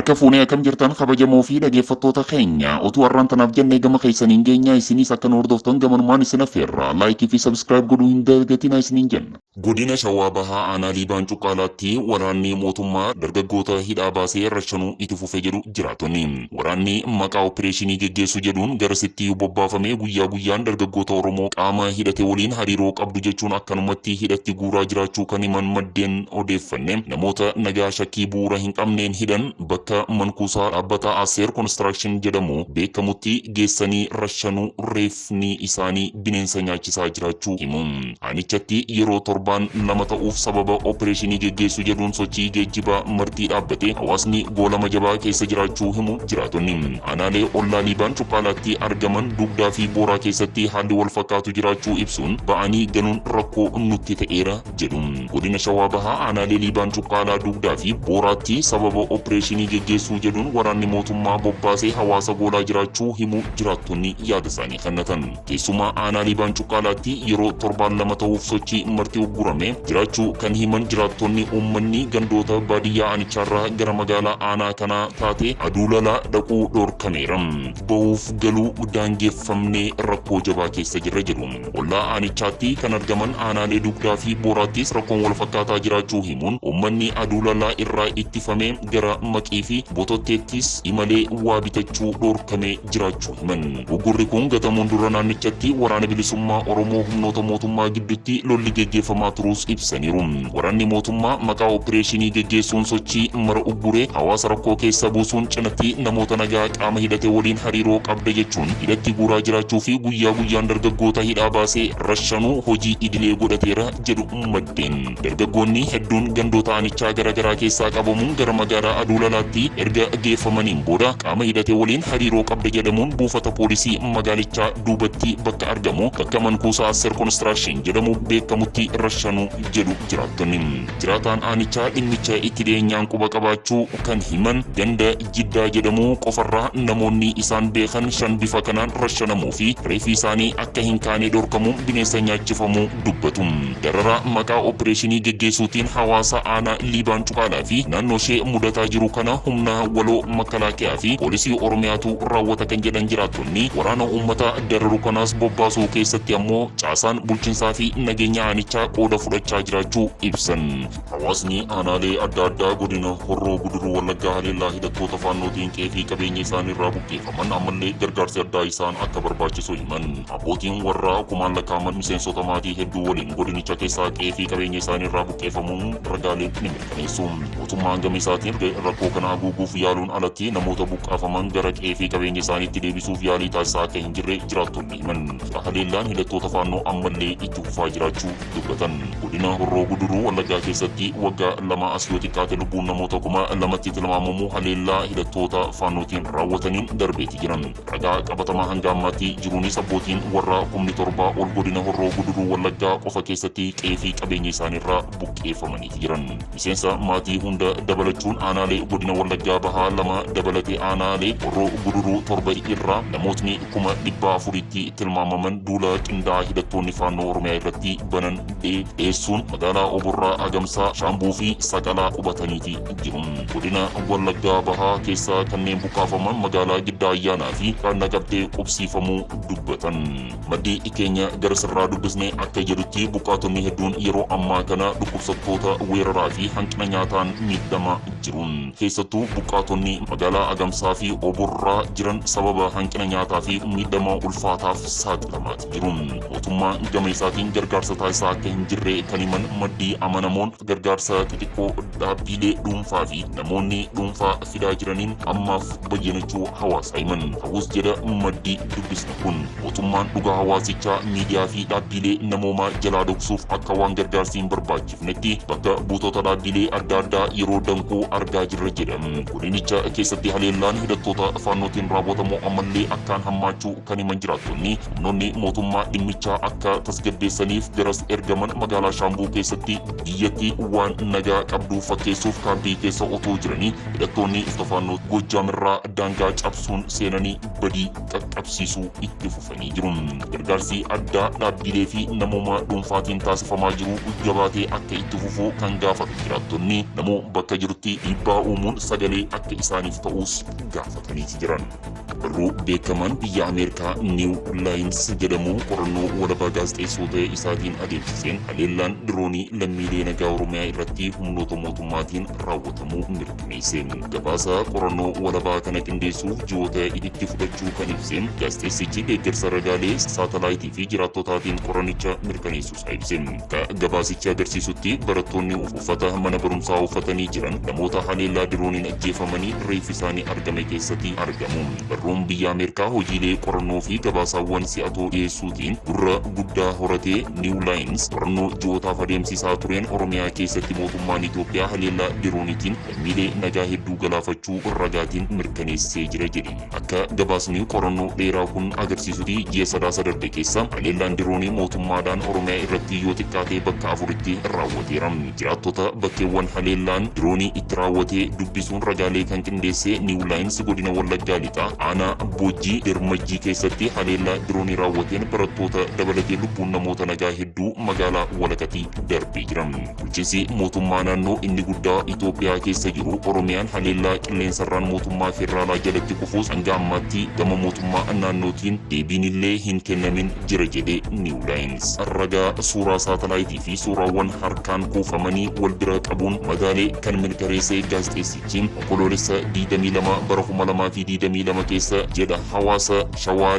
Harka fuunee akkam jirtan kabajamoo fi dhaggeeffattoota keenya utuu har'aan tanaaf jennee gama keessaniin geenya isinis akka nu hordoftan gamanumaan isin affeerra laayikii fi sabskiraayib godhuu hin dagatinaa isiniin jenna. Godina Shawaa Bahaa Aanaa Liibaan Cuqqaalaatti waraanni mootummaa dargaggoota hidhaa baasee rashanuu itti fufee jedhu jiraattonni. Waraanni maqaa opereeshinii geggeessu jedhuun garasitti bobbaafamee guyyaa guyyaan dargaggoota Oromoo qaama hidhate waliin hariiroo qabdu jechuun akkanumatti hidhatti guuraa jiraachuu kan himan maddeen odeeffanne namoota nagaa shakkii bu'uura hin qabneen hidhan bakka mankuusaa dhaabbata Aseer Konistirakshin jedhamu beekamutti geessanii rashanuu reefni isaanii bineensa nyaachisaa jiraachuu himu. Aanichatti yeroo torbaan lama ta'uuf sababa opereeshinii geggeessu jedhuun sochii geejjibaa martii dhaabbate hawaasni goolama jabaa keessa jiraachuu himu jiraatonni. Aanaalee ollaa Liibaan Cuqqaalaatti argaman dugdaa fi booraa keessatti haalli wal fakkaatu jiraachuu ibsuun ba'anii galuun rakkoo nutti ta'eera jedhu. Godina Shawaa Bahaa aanaalee Liibaan Cuqqaalaa dugdaa fi booraatti sababa opereeshinii geggeessuu jedhuun waraanni mootummaa bobbaasee hawaasa goolaa jiraachuu himu jiraattonni yaada isaanii kennatan. Keessumaa aanaa Liibaan Cuqqaalaatti yeroo torbaan lama ta'uuf sochii marti uggurame jiraachuu kan himan jiraattonni uummanni gandoota baadiyyaa aanichaarraa gara magaalaa aanaa kanaa taate aduulalaa dhaquu dhorkameera. Bahuuf galuu daangeffamnee rakkoo jabaa keessa jirra jedhu. Ollaa aanichaatti kan argaman aanaalee dugdaa fi booraattis rakkoon wal fakkaataa jiraachuu himuun uummanni aduulalaa irraa ittifamee gara maqii fi bototteettis imalee waa bitachuu dhorkamee jiraachuu himan. Uggurri kun gatamuun dura naannichatti waraana bilisummaa Oromoo humnoota mootummaa gidduutti lolli geggeeffamaa turuus ibsaniiru. Waraanni mootummaa maqaa opereeshinii geggeessuun sochii mara ugguree hawaasa rakkoo keessa buusuun cinatti namoota nagaa qaama hidhate waliin hariiroo qabda jechuun hidhatti guuraa jiraachuu fi guyyaa guyyaan dargaggoota hidhaa baasee rashanuu hojii idilee godhateera jedhu maddeen. Dargaggoonni hedduun gandoota aanichaa garaagaraa keessaa qabamuun gara magaalaa Aduulalaatti erga geeffamaniin booda qaama hidhate waliin hariiroo qabda jedhamuun buufata poolisii magaalichaa duubatti bakka argamu bakka mankuusaa Aseer Konistirakshin jedhamu beekamutti rashanuu jedhu jiraattonni. Jiraataan aanichaa dhimmicha itti dhiyeenyaan quba qabaachuu kan himan ganda Jiddaa jedhamu qofarraa namoonni isaan beekan shan bifa kanaan rashanamuu fi reeffi isaanii akka hin kaane dhorkamuun bineensa nyaachifamuu dubbatu. Dararaa maqaa opereeshinii geggeessuutiin hawaasa aanaa Liibaan Cuqaalaa fi naannoo ishee mudataa jiru kana humna waloo makalaakiyaa fi poolisii Oromiyaatu raawwata kan jedhan jiraattonni waraana uummata dararu kanaas bobbaasuu keessatti ammoo caasaan bulchiinsaa fi nageenya aanichaa qooda fudhachaa jiraachuu ibsan. Hawaasni aanaalee adda addaa godina Horroo Guduruu Wallaggaa haleellaa hidhattoota faannootiin qe'ee fi qabeenya isaanii irraa buqqeeffaman ammallee gargaarsi addaa isaan akka barbaachisu himan. Abbootiin warraa kumaan lakkaa'aman miseensota maatii hedduu waliin godinicha keessaa qe'ee fi qabeenya isaanii irraa buqqeeffamuun ragaaleen ni mirkaneessu. Mootummaan gama isaatiin rakkoo kana haguuguuf yaaluun alatti namoota buqqaafaman gara qe'ee fi qabeenya isaaniitti deebisuuf yaalii taasisaa akka hin jirre jiraattonni himan. Haleellaan hidhattoota faannoo ammallee itti fufaa jiraachuu dubbatan. Godina Horroo Guduruu Wallaggaa keessatti waggaa lama as yoo xiqqaate lubbuun namoota 2000tti tilmaamamu haleellaa hidhattoota faannootiin raawwataniin darbeeti jiran. Ragaa qabatamaa hanga ammaatti jiruunis abbootiin warraa 7,000 ol godina Horroo Guduruu Wallaggaa qofa keessatti qe'ee fi qabeenya isaaniirraa buqqeeffamaniiti jiran. Miseensa maatii hunda dabalachuun aanaalee godina Wallaggaa Bahaa lama dabalatee aanaalee Horroo Guduruu torba irraa namootni 400,000tti tilmaamaman duula qindaa'aa hidhattoonni faannoo Oromiyaa irratti banan dhiyeessuun magaalaa Oborraa, Agamsaa, Shaambuu fi Saqalaa qubataniiti jiru. Godina Wallaggaa Bahaa keessaa kanneen buqqaafaman magaalaa Giddaa Ayyaanaa fi Naqamtee qubsiifamuu dubbatan. Maddi keenya gara sirraa dubbisne akka jedhutti buqqaatonni hedduun yeroo ammaa kana dhukkubsattoota weeraraa fi hanqina nyaataan miidhamaa jiru. Keessattuu buqqaatonni magaalaa Agamsaa fi Oborraa jiran sababa hanqina nyaataa fi miidhama ulfaataaf saaxilamaati jiru. Mootummaan gama isaatiin gargaarsa taasisaa akka hin jirre kan himan maddii amanamoon gargaarsa xixiqqoo dhaabbilee dhuunfaa fi namoonni dhuunfaa fidaa jiraniin ammaaf bayyanachuu hawaasa himan. Ta'us jedha maddi dubbisne kun mootummaan dhugaa hawaasichaa miidiyaa fi dhaabbilee namoomaa jalaa dhoksuuf akka waan gargaarsi hin barbaachifnetti bakka buutota dhaabbilee adda addaa yeroo danquu argaa jirra jedha. Godinicha keessatti haleellaan hidhattoota faannootiin raawwatamu ammallee akkaan hammaachuu kan himan jiraattonni humnoonni mootummaa dhimmichaa akka tasgabbeessaniif garas ergaman magaalaa Shaambuu keessatti biyyatti waan nagaa qabdu fakkeessuuf kaampii keessa otoo jiranii hidhattoonni faannoo Goojjaam irraa daangaa cabsuun seenanii badii qaqqabsiisuu itti fufanii jiru. Gargaarsi addaa dhaabbilee fi namooma dhuunfaatiin taasifamaa jiru jabaatee akka itti fufu kan gaafatu jiraattonni namoo bakka jirutti dhiibbaa uumuun sagalee akka isaaniif ta'us gaafataniiti jiran. Barruu beekamaan biyya Ameerikaa New Lines jedhamu qorannoo walabaa gaazexeessota isaatiin adeemsiseen haleellaan diroonii lammiilee nagaa Oromiyaa irratti humnoota mootummaatiin raawwatamuu mirkaneesse. Gabaasa qorannoo walabaa kana qindeessuuf ji'oota itti fudhachuu kan ibse gaazexeessichi deeggarsa ragaalee saatalaayitii fi jiraattotaatiin qorannicha mirkaneessuusaa ibse. Akka gabaasichi agarsiisutti barattoonni uffata mana barumsaa uffatanii jiran namoota haleellaa dirooniin ajjeefamanii reeffi isaanii argame keessatti argamu. Barruun biyya Ameerikaa hojiilee qorannoo fi gabaasaawwan si'atoo dhiyeessuutiin gurra guddaa horatee New Lines qorannoo ji'ootaaf adeemsisaa tureen Oromiyaa keessatti mootummaan Itoophiyaa haleellaa dirooniitiin lammiilee nagaa hedduu galaafachuu ragaatiin mirkaneessee jira jedhe. Akka gabaasni qorannoo dheeraa kun agarsiisutti ji'a Sadaasa darbe keessa haleellaan diroonii mootummaadhaan Oromiyaa irratti yoo xiqqaate bakka afuritti raawwateera. Jiraattota bakkeewwan haleellaan diroonii itti raawwatee dubbisuun ragaalee kan qindeesse New Lines godina Wallaggaa Lixaa aanaa Boojjii Dirmajjii keessatti haleellaa diroonii raawwateen barattoota dabalatee lubbuun namoota nagaa hedduu magaalaa Walakatii darbee jira. Bulchiinsi mootummaa naannoo inni guddaa Itoophiyaa keessa jiru Oromiyaan haleellaa qilleensarraan mootummaa federaalaa jalatti kufuus hanga ammaatti gama mootummaa naannootiin deebiin illee hin kennamin jira jedhe New Lines. Ragaa suuraa saatalaayitii fi suuraawwan harkaan kuufamanii wal bira qabuun magaalee kan mirkaneesse gaazexeessichi Onkoloolessa 22 bara 2022 keessa jedha hawaasa Shawaa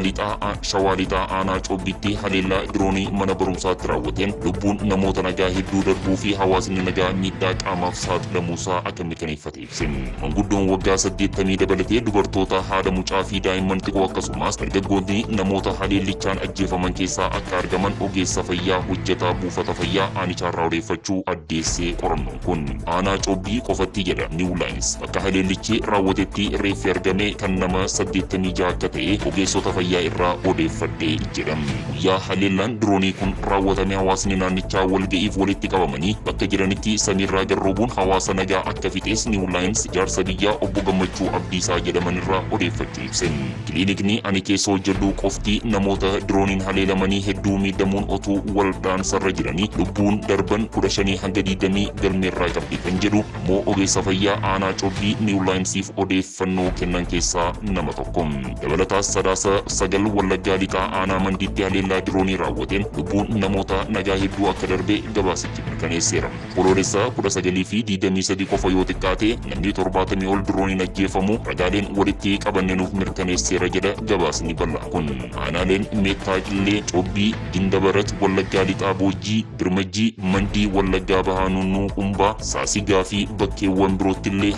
Lixaa aanaa Coobbitti haleellaa diroonii mana barumsaatti raawwateen lubbuun namoota nagaa hedduu darbuu fi hawaasni nagaa miidhaa qaamaaf saaxilamuusaa akka mirkaneeffate ibse. Manguddoon waggaa 80 dabalatee dubartoota haadha mucaa fi daa'imman xiqqoo akkasumas dargaggoonni namoota haleellichaan ajjeefaman keessaa akka argaman ogeessa fayyaa hojjetaa buufata fayyaa aanichaarraa odeeffachuu addeessee qorannoon kun. Aanaa Coobbii qofatti jedha New Lines bakka haleellichi raawwatetti reeffi argame kan nama 86 akka ta'e ogeessota fayyaa irraa odeeffadhee jedha. Guyyaa haleellaan diroonii kun raawwatame hawaasni naannichaa walga'iif walitti qabamanii bakka jiranitti samiirraa garroobuun hawaasa nagaa akka fixees New Lines jaarsa biyyaa obbo Gammachuu Abdiisaa jedhaman irraa odeeffachuu ibse. Kiliinikni ani keessa hojjedhu qofti namoota dirooniin haleelamanii hedduu miidhamuun otuu waldhaansarra jiranii lubbuun darban 15 hanga 20 galmeerraa qabdi kan jedhu immoo ogeessa fayyaa aanaa Coobbii New Linesiif odeeffannoo kennan keessaa nama tokko. Dabalataas Sadaasa 9 Wallaggaa Lixaa aanaa Mandiitti haleellaa diroonii raawwateen lubbuun namoota nagaa hedduu akka darbe gabaasichi mirkaneesseera. Onkoloolessa 19 fi 23 qofa yoo xiqqaate namni 70 ol dirooniin ajjeefamu ragaaleen walitti qabanne nuuf mirkaneesseera jedha gabaasni bal'aan kun. Aanaaleen Meettaa Qillee, Coobbii, Gindabarat, Wallaggaa Lixaa Boojjii, Birmajjii, Mandii, Wallaggaa Bahaa Nunnuu, Qumbaa, Saasigaa fi bakkeewwan birootti illee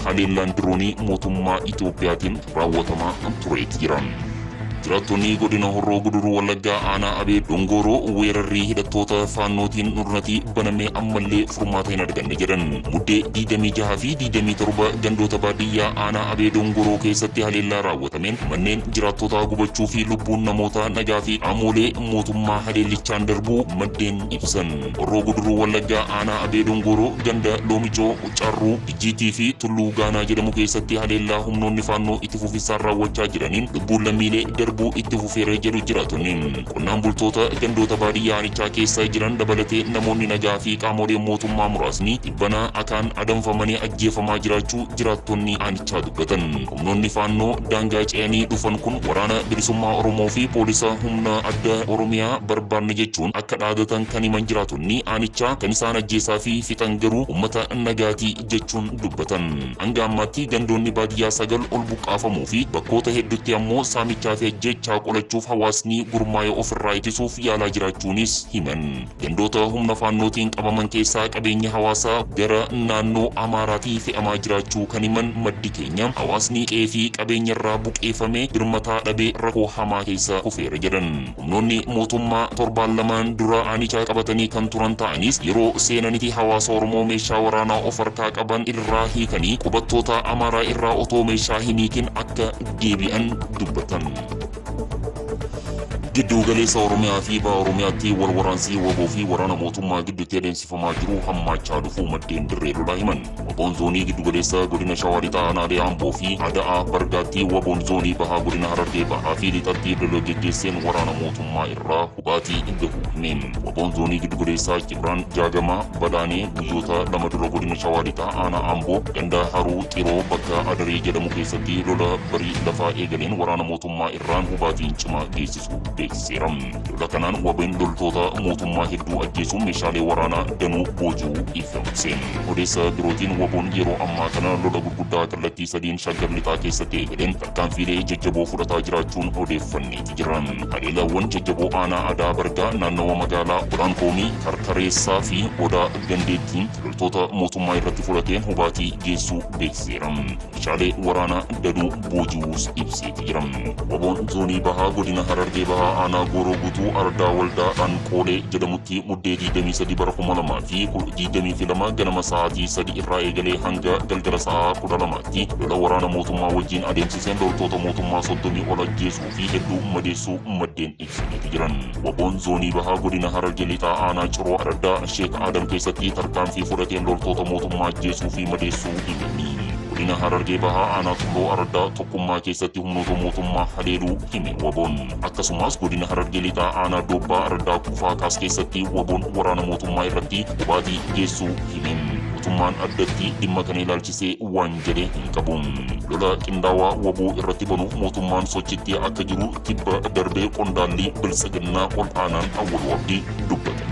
haleellaan diroonii mootummaa Itoophiyaatiin raawwatamaa tureeti jira. Jiraattonni godina Horroo Guduruu Wallaggaa aanaa Abee Dongoroo weerarrii hidhattoota faannootiin nurratti banamee ammallee furmaata hin arganne jedhan. Muddee 26 fi 27 gandoota baadiyyaa aanaa Abee Dongoroo keessatti haleellaa raawwatameen manneen jiraattotaa gubachuu fi lubbuun namoota nagaa fi qaamolee mootummaa haleellichaan darbuu maddeen ibsan. Horroo Guduruu Wallaggaa aanaa Abee Dongoroo ganda Loomicoo, Carruu, Ijjiitii fi Tulluu Gaanaa jedhamu keessatti haleellaa humnoonni faannoo itti fufinsaan raawwachaa jiraniin lubbuun lammiilee darbuu itti fufeera jedhu jiraattonni. Qonnaan bultoota gandoota baadiyyaa aanichaa keessa jiran dabalatee namoonni nagaa fi qaamoleen mootummaa muraasni dhibbanaa akaan adamfamanii ajjeefamaa jiraachuu jiraattonni aanichaa dubbatan. Humnoonni faannoo daangaa ce'anii dhufan kun waraana bilisummaa Oromoo fi poolisa humna adda Oromiyaa barbaanne jechuun akka dhaadatan kan himan jiraattonni aanichaa kan isaan ajjeesaa fi fixan garuu uummata nagaatii jechuun dubbatan. Hanga ammaatti gandoonni baadiyyaa 9 ol buqqaafamuu fi bakkoota hedduutti ammoo saamichaa fi ajjechaa qolachuuf hawaasni gurmaa'ee ofirraa ittisuuf yaalaa jiraachuunis himan. Gandoota humna faannootiin qabaman keessaa qabeenya hawaasaa gara naannoo Amaaraatii fe'amaa jiraachuu kan himan maddi keenya hawaasni qe'ee fi qabeenya irraa buqqeeffamee birmataa dhabee rakkoo hamaa keessa kufeera jedhan. Humnoonni mootummaa torbaan lamaan dura aanichaa qabatanii kan turan ta'anis yeroo seenanitti hawaasa Oromoo meeshaa waraanaa of harkaa qaban irraa hiikanii qubattoota Amaaraa irraa otoo meeshaa hin hiikin akka deebi'an dubbatan. Giddu galeessa Oromiyaa fi Baha Oromiyaatti wal waraansii WBO fi waraana mootummaa gidduutti gidduutti adeemsifamaa jiru hammaachaa dhufuu maddeen dirree lolaa himan. Waboon zoonii giddugaleessa godina Shawaa Lixaa aanaalee Amboo fi Ada'aa Bargaatti waboon zoonii bahaa godina Harargee Bahaa fi Lixatti lola geggeesseen waraana mootummaa irraa hubaatii gahuu himeen. Waboon zoonii giddugaleessaa Cibraan Jaagamaa Badhaanee guyyoota 2 dura godina Shawaa Lixaa aanaa Amboo ganda Haruu Xiroo bakka Adaree jedhamu keessatti lola barii lafaa eegaleen waraana mootummaa irraan hubaatiin cimaa geessisuu beeksiseera. Lola kanaan wabeen loltoota mootummaa hedduu ajjeesuun meeshaalee waraanaa danuu booji'uu ifoomse. Odeessa birootiin waboon yeroo ammaa kana lola gurguddaa kallattii sadiin Shaggar Lixaa keessatti eegaleen tarkaanfiilee jajjaboo fudhataa jiraachuun odeeffanneeti jira. Haleellaawwan jajjaboo aanaa Adaa Bargaa naannawa magaalaa Olaankoomii, Karkareessaa fi Odaa Gandeetti loltoota mootummaa irratti fudhateen hubaatii geessuu beeksiseera. Meeshaalee waraanaa danuu booji'uus ibseeti jira. Waboon zoonii bahaa godina Harargee Bahaa aanaa Gooroo Guutuu Ardaa Waldaa Anqoolee jedhamutti Muddee 23 bara 2022 ganama sa'aatii 3 irraa eegalee hanga galgala sa'aa 12tti lola waraana mootummaa wajjin adeemsiseen loltoota mootummaa 30 ol ajjeesuu fi hedduu madeessuu maddeen ibsaniiti jiran. Waboon zoonii bahaa godina Harargee Lixaa aanaa Ciroo Araddaa Sheek Adam keessatti tarkaanfii fudhateen loltoota mootummaa ajjeesuu fi madeessuu himame. Godina Harargee Bahaa aanaa Tulloo Araddaa Tokkummaa keessatti humnoota mootummaa haleeluu hime waboon. Akkasumas godina Harargee Lixaa aanaa Doobbaa Araddaa Kufaa Kaas keessatti waboon waraana mootummaa irratti hubaatii geessuu hime. Mootummaan addatti dhimma kana ilaalchisee waan jedhe hin qabu. Lola qindaawaa waboo irratti banuuf mootummaan sochitti akka jiru tibba darbee qondaalli biltsiginnaa ol aanaan Awwaluu Abdii dubbataniiru.